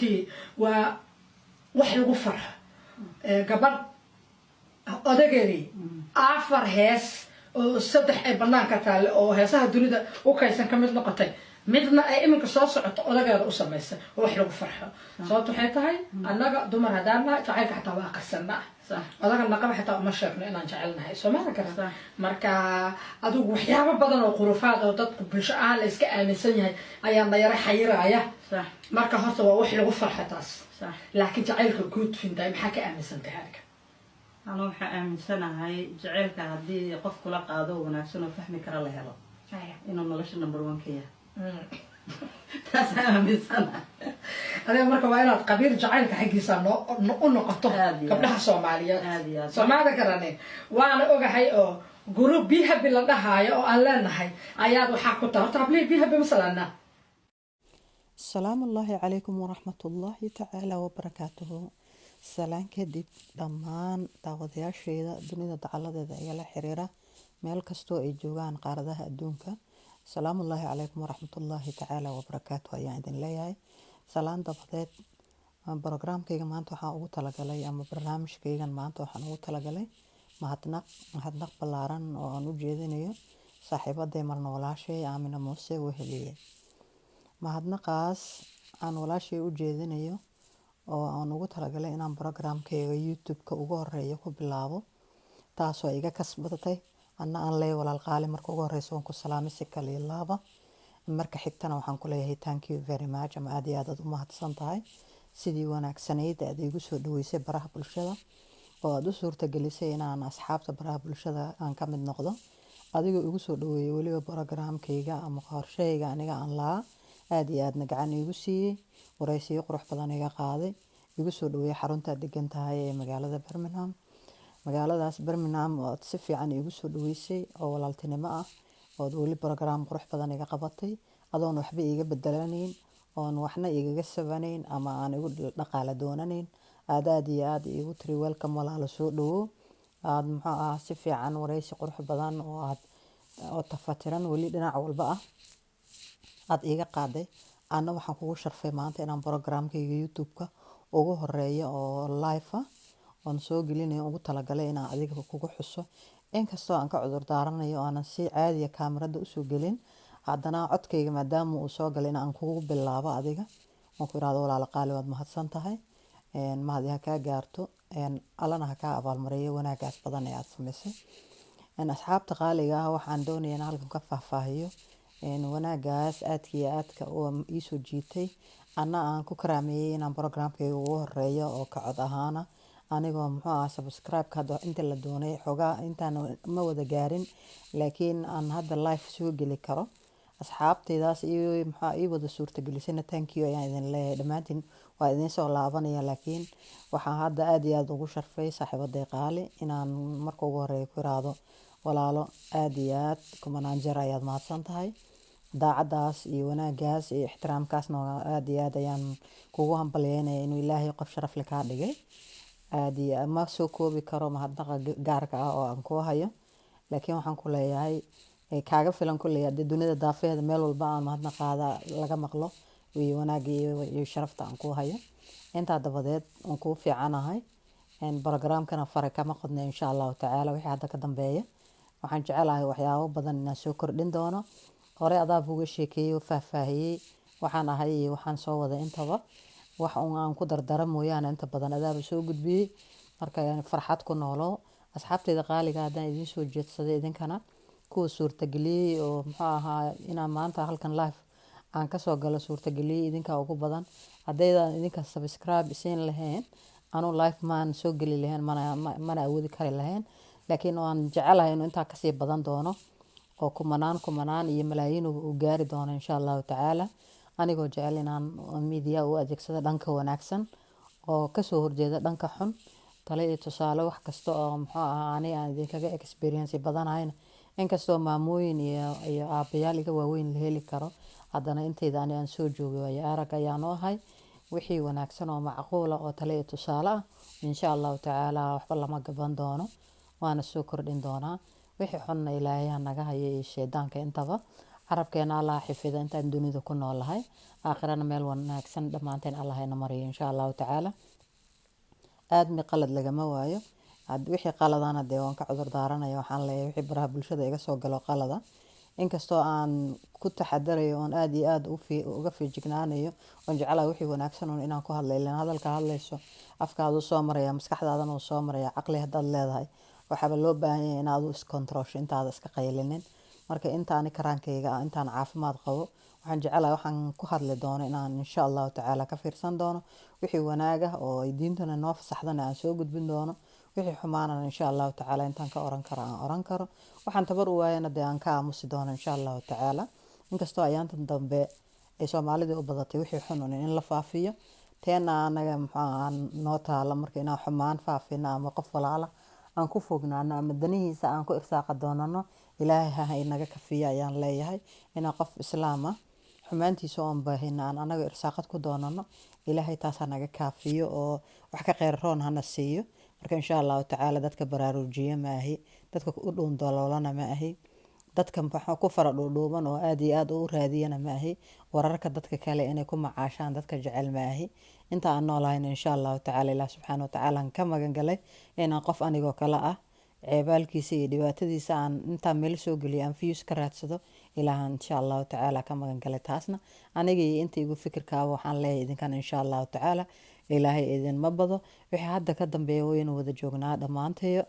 Runtii waa wax lagu farxo. Gabadh odageedii afar hees oo saddex ay banaanka taalle oo heesaha dunida u kaysan ka mid noqotay, midna ay iminka soo socoto, odageeda u samaysa, oo wax lagu farxo. Sababta waxay tahay, annaga dumar haddaan nahay, jacaylka xataa waa aqrisanaa. Odaga naqaba xitaa uma sheegno inaan jecelnahay, soomala garan. Marka adigu waxyaabo badan oo khurufaad oo dadku bulsho ahaan la iska aaminsan yahay ayaa na yaro xayiraaya. Marka horta waa wax lagu farxo taas. Laakiin jacaylka guud, Fintaay, maxaa ka aaminsan tahay adiga? Anu waxaa aaminsanahay jaceylka haddii qof kula qaado wanaagsan oo fahmi kara la helo, inuu nolosha number one ka yahay. Taasaan aaminsanahay. Adiga marka waa inaad qabiil jacaylka xaggiisa noo u noqoto Aad iyo aad. gabdhaha Soomaaliyeed. Aad iyo aad. Soomaalida garane waana ogahay oo group Be Happy la dhahaayo oo aan leenahay ayaad waxaa ku tahay. Horta hablihii Be Happy masalana. Asalaamu ullaahi calaykum waraxmatullaahi tacaala wabarakaatuhu. Salaan kadib, dhammaan daawadayaasheeda dunida dacaladeeda igala xiriira, meel kastoo ay joogaan qaaradaha adduunka, salaamullaahi calaykum waraxmatullaahi tacaala wabarakaatuhu ayaan idin leeyahay. Salaan dabadeed, programkayga maanta waxaan ugu talagalay ama barnaamijkaygan maanta waxaan ugu talagalay mahadnaq, mahadnaq ballaaran oo aan u jeedinayo saaxiibaday, marna walaashay, Aamina Muuse Weheliye. Mahadnaqaas aan walaashay u jeedinayo oo aan ugu talagalay inaan programkayga YouTube-ka ugu horeeya ku bilaabo, taasoo iga kasbatay anna aan leeyahay: walaal qaali, marka ugu horeysa waan ku salaamay si kal iyo laaba. Marka xigtana waxaan ku leeyahay thank you very much, ama aad iyo aad aad u mahadsan tahay sidii wanaagsanayd aad iigu soo dhaweysay baraha bulshada oo aad u suurtagelisay inaan asxaabta baraha bulshada aan ka mid noqdo, adigoo igu soo dhaweeyay weliba programkayga ama qorshahayga aniga aan lahaa, aad iyo aadna gacan iigu siiyey, wareysiyo qurux badan iga qaaday, igu soo dhaweeyay xaruntaad degan tahay ee magaalada Birmingham. Magaaladaas Birmingham oo aad si fiican iigu soo dhaweysay oo walaaltinimo ah, ood weli program qurux badan iga qabatay, adoon waxba iiga bedelanayn, oon waxna igaga sabanayn ama aan igu dhaqaale doonanayn, aad aad iyo aad iigu tiri: "Welcome walaalo, soo dhawow." Aad muxuu ah si fiican wareysi qurux badan oo aad oo tafatiran weli dhinac walba ah aad iiga qaaday. Anna waxaan kugu sharfay maanta inaan programkayga YouTube-ka ugu horeeya oo live ah oon soo gelinayo ugu talagalay inaan adiga kugu xuso. Inkastoo aan ka cudur daaranayo oo aanan si caadiya kaamirada usoo gelin, haddana codkayga maadaama uu soo galay, in aan kugu bilaabo adiga oon ku iraahdo: walaalo qaali, waad mahadsan tahay, mahadi ha kaa gaarto, Allana ha kaa abaalmariyo wanaagaas badan ee aad samaysay. Asxaabta qaaliga ah, waxaan doonayaa inaan halkan ka faahfaahiyo wanaagaas aadka iyo aadka u iisoo jiitay, anna aan ku karaameeyey inaan programkayga ugu horeeyo oo ka cod ahaana, anigoo muxuu ah subscribe-ka hadda inta la doonay xoogaa intaan ma wada gaarin, laakiin aan hadda live soo geli karo. Asxaabtaydaas iyo muxuu ii wada suurtagelisayna thank you ayaan idin leeyahay dhammaantiin. Waa idiin soo laabanaya, laakiin waxaan hadda aad iyo aad ugu sharfay saaxiibaday qaali inaan marka ugu horeeya ku iraahdo: walaalo, aad iyo aad kumanaan jeer ayaad mahadsan tahay. Daacaddaas iyo wanaagaas iyo ixtiraamkaasna aad iyo aad ayaan kugu hambalyeynaya, inuu Ilaahay qof sharaf leh kaa dhigay. Aad iyo ma soo koobi karo mahadnaqa gaarka ah oo aan kuu hayo, laakiin waxaan ku leeyahay kaaga filan kulley haddii dunida daafeeda meel walba aan mahadnaqaada laga maqlo iyo wanaagga iyo sharafta aan kuu hayo. Intaa dabadeed, waan kuu fiicanahay. Programkana fare kama qodna. Insha Allahu tacaala, wixii hadda ka dambeeya waxaan jecelahay waxyaabo badan inaan soo kordhin doono. Hore adaa buuga sheekeeyey oo faahfaahiyey waxaan ahay iyo waxaan soo waday intaba. Wax un aan ku dardara mooyaane, inta badan adaaba soo gudbiyey. Marka farxad ku noolow. Asxaabteyda qaaliga, haddaan idiin soo jeedsaday, idinkana kuwa suurtageliyey oo muxuu ahaa inaan maanta halkan live aan kasoo galo suurtageliyey, idinkaa ugu badan. Haddaydan idinka subscribe isiin lahayn, anuu live maan soo geli lahayn, mana awoodi kari lahayn. Laakiin waan jecelahay inuu intaa kasii badan doono oo kumanaan kumanaan iyo malaayiin uu gaari doono, insha Allahu tacaala, anigoo jecel inaan media u adeegsado dhanka wanaagsan oo kasoo horjeeda dhanka xun. Tale iyo tusaale, wax kasta oo muxuu ahaa ani aan idinkaga experience badanahayna, inkastoo maamooyin iyo aabayaal iga waaweyn la heli karo, haddana intayda ani aan soo joogay waayo arag ayaan u ahay. Wixii wanaagsan oo macquula oo tale iyo tusaale ah, insha Allahu tacaala waxba lama gaban doono, waana soo kordhin doonaa. Wixii xunna Ilaahay ha naga hayo iyo shaydaanka intaba. Carabkeena Allah xifida intaan dunida ku noolahay, aakhirana meel wanaagsan dhammaanteen Allah ina mariyo, insha Allahu tacaala. Aadmi qalad lagama waayo. Wixii qaladana dee waan ka cudur daaranaya. Waxaan leeyahay wixii baraha bulshada iga soo galo qalada, inkastoo aan ku taxadarayo oon aada iyo aada uga feejignaanayo, oon jecelahay wixii wanaagsan uun inaan ku hadla. Ilaan hadalka hadlayso afkaadu soo maraya, maskaxdaadana uu soo maraya. Caqli haddaad leedahay, waxaaba loo baahan yahay inaad u iskontroosho intaada iska qaylinin. Marka intaani karaankayga ah, intaan caafimaad qabo, waxaan jecelahay waxaan ku hadli doono inaan insha Allahu tacaala ka fiirsan doono. Wixii wanaag ah oo ay diintana noo fasaxdana aan soo gudbin doono, wixii xumaanana insha Allahu tacaala intaan ka oran karo aan oran karo, waxaan tabar u waayana dee aan ka aamusi doono, insha Allahu tacaala. Inkastoo ayaantan dambe ay Soomaalidii u badatay wixii xun un in la faafiyo, teena anaga muxuu ahaa noo taala. Marka inaan xumaan faafino ama qof walaala aan ku fognaano ama danihiisa aan ku irsaaqa doonano, Ilaahay ha inaga kafiyo ayaan leeyahay. Inaan qof islaam ah xumaantiisa oon baahino aan anaga irsaaqad ku doonano, Ilaahay taas ha naga kaafiyo oo wax ka kheyr roon hana siiyo. Marka insha Allahu tacaala dadka baraarujiye ma ahi, dadka u dhuun daloolana ma ahi, dadka waxa ku fara dhuudhuuban oo aada iyo aada u raadiyana ma ahi, wararka dadka kale inay ku macaashaan dadka jecel ma ahi. Inta aan noolahayna insha Allahu tacaala Ilaah subxaana watacaala aan ka magan galay inaan qof anigoo kale ah ceebaalkiisa iyo dhibaatadiisa aan intaan meel soo geliyo aan views ka raadsado. Ilaahan insha Allahu tacaala ka magan galay taasna. Aniga iyo inta igu fikirkaaba waxaan leeyahay idinkan insha Allahu tacaala Ilaahay idinma bado. Wixii hadda ka dambeeya waynu wada joognaa dhammaantayo.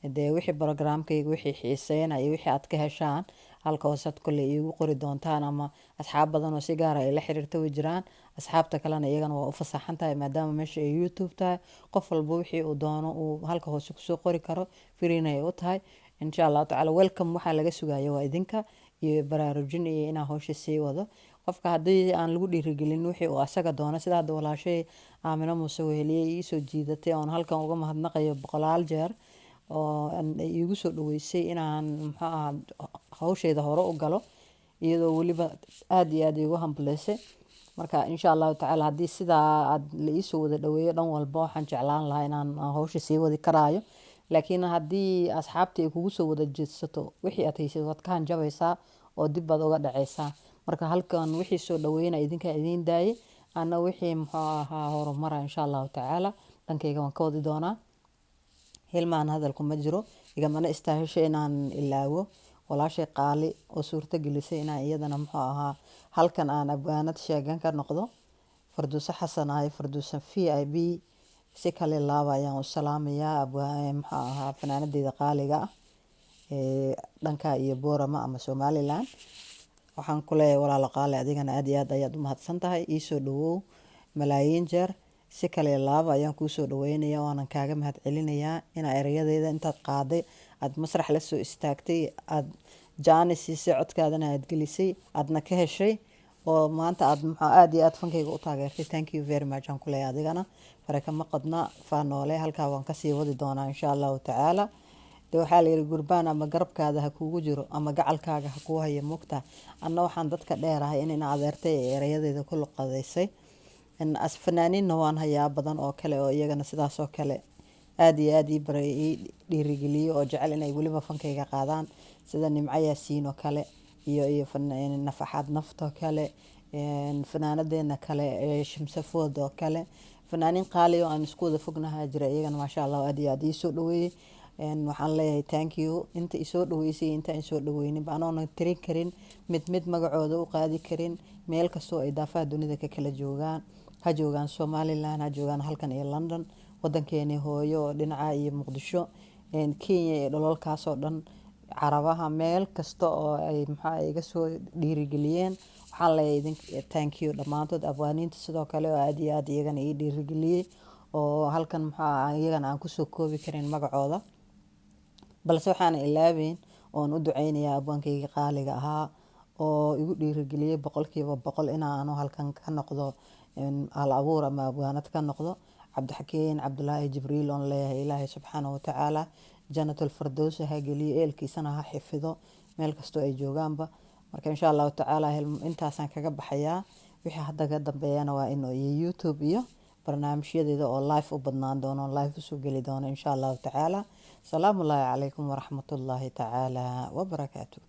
Dee wixii programkayga, wixii xiiseynaya iyo wixii aad ka heshaan, halka hoosead kolley iigu qori doontaan, ama asxaab badan oo si gaara ay la xiriirta way jiraan. Asxaabta kalena iyagana waa u fasaxan tahay, maadaama meesha ay YouTube tahay, qof walba wixii uu doono uu halka hoose kusoo qori karo, free-na ay u tahay, insha Allahu tacaala. Welcome. Waxaa laga sugaya waa idinka iyo baraarujin iyo inaan hawsha sii wado. Qofka haddii aan lagu dhiirigelin wixii uu asaga doono, sida hadda walaashay Aamino Muuse Weheliye iisoo jiidatay, oon halkan uga mahadnaqayo boqolaal jeer, oo iigu soo dhaweysay inaan muxuu ahaa hawshayda hore u galo, iyadoo weliba aada iyo aada iigu hambaleysay. Marka insha Allahu tacaala haddii sidaa aad la iisoo wada dhaweeyo dhan walba, waxaan jeclaan lahaa inaan hawsha sii wadi karaayo. Laakiin haddii asxaabtii ay kugu soo wada jeedsato, wixii aad haysay waad ka hanjabaysaa oo dib baad uga dhacaysaa. Marka halkan wixii soo dhaweyna idinkaa idiin daayay, ana wixii muxuu ahaa horumara insha Allahu tacaala dhankayga waan ka wadi doonaa. Hilmaan hadalku ma jiro, igamana istaahisho inaan ilaawo walaashay qaali oo suurto gelisay inaan iyadana muxuu ahaa halkan aan abwaanad sheegan ka noqdo, Farduuso Xasan ahay, Farduuso VIP. Si kale laaba ayaan u salaamayaa abwaa muxuu ahaa fanaanadeyda qaaliga ah ee dhanka iyo Boorama ama Somaliland. Waxaan ku leeyahay, walaalo qaali, adigana aad iyo aad ayaad u mahadsan tahay. Iisoo dhawow malaayiin jeer, si kale laaba ayaan kuusoo dhaweynaya, waanan kaaga mahad celinayaa inaa ereyadeyda intaad qaaday aada masrax la soo istaagtay, aada jaani siisay, codkaadana aada gelisay, aadna ka heshay, oo maanta aad muxuu aada iyo aada fankayga u taageertay. Thank you very much aan ku leeyahay adigana. Farakama qadna faanoole, halkaa waan kasii wadi doonaa insha Allahu tacaala. De waxaa la yihi gurbaan ama garabkaada ha kuugu jiro ama gacalkaaga ha kuu hayo mugta. Anna waxaan dadka dheerahay inayna adeertay ee erayadeeda ku luqadaysay. As fanaaniinna waan hayaa badan oo kale oo iyagana sidaas oo kale aada iyo aada ii baray, ii dhiirigeliyo, oo jecel inay weliba fankayga qaadaan, sida Nimco Yaasiin oo kale iyo Nafaxaad Naftoo kale, fanaanadeena kale ee Shamse Food oo kale. Fanaaniin qaali oo aan isku wada fognahaa jira, iyagana maasha Allah aada iyo aada iisoo dhaweeyey. Waxaan leeyahay thank you inta isoo dhaweysay, inta aan soo dhaweyninba, anoona tirin karin, mid mid magacooda u qaadi karin, meel kastoo ay daafaha dunida ka kala joogaan. Ha joogaan Somaliland, ha joogaan halkan iyo London, wadankeeni hooyo oo dhinaca iyo Muqdisho, Kenya iyo dholalkaasoo dhan, Carabaha, meel kasta oo ay maxaa iga soo dhiirigeliyeen, waxaan leeyahay idin thank you dhammaantood. Abwaaniinta sidoo kale oo aada iyo aada iyagana ii dhiirigeliyey, oo halkan maxaa iyagana aan kusoo koobi karin magacooda. Balse waxaana ilaabeyn oon u duceynayaa abwaankayga qaaliga ahaa oo igu dhiirigeliyey 100% inaanu halkan ka noqdo hal abuur ama abwaanad ka noqdo, Cabdixakiin Cabdulaahi Jibriil, oon leeyahay Ilaahay subxaana watacaala janatul firdowsa ha geliyo, eelkiisana ha xifido meel kastoo ay joogaanba. Marka insha Allahu tacaala intaasaan kaga baxayaa. Wixii hadda ka dambeeyana waa in iyo YouTube iyo barnaamijyadeeda oo live u badnaan doono, live usoo geli doono insha Allahu tacaala. Salaamu ullaahi calaykum waraxmatullaahi tacaala wabarakaatu.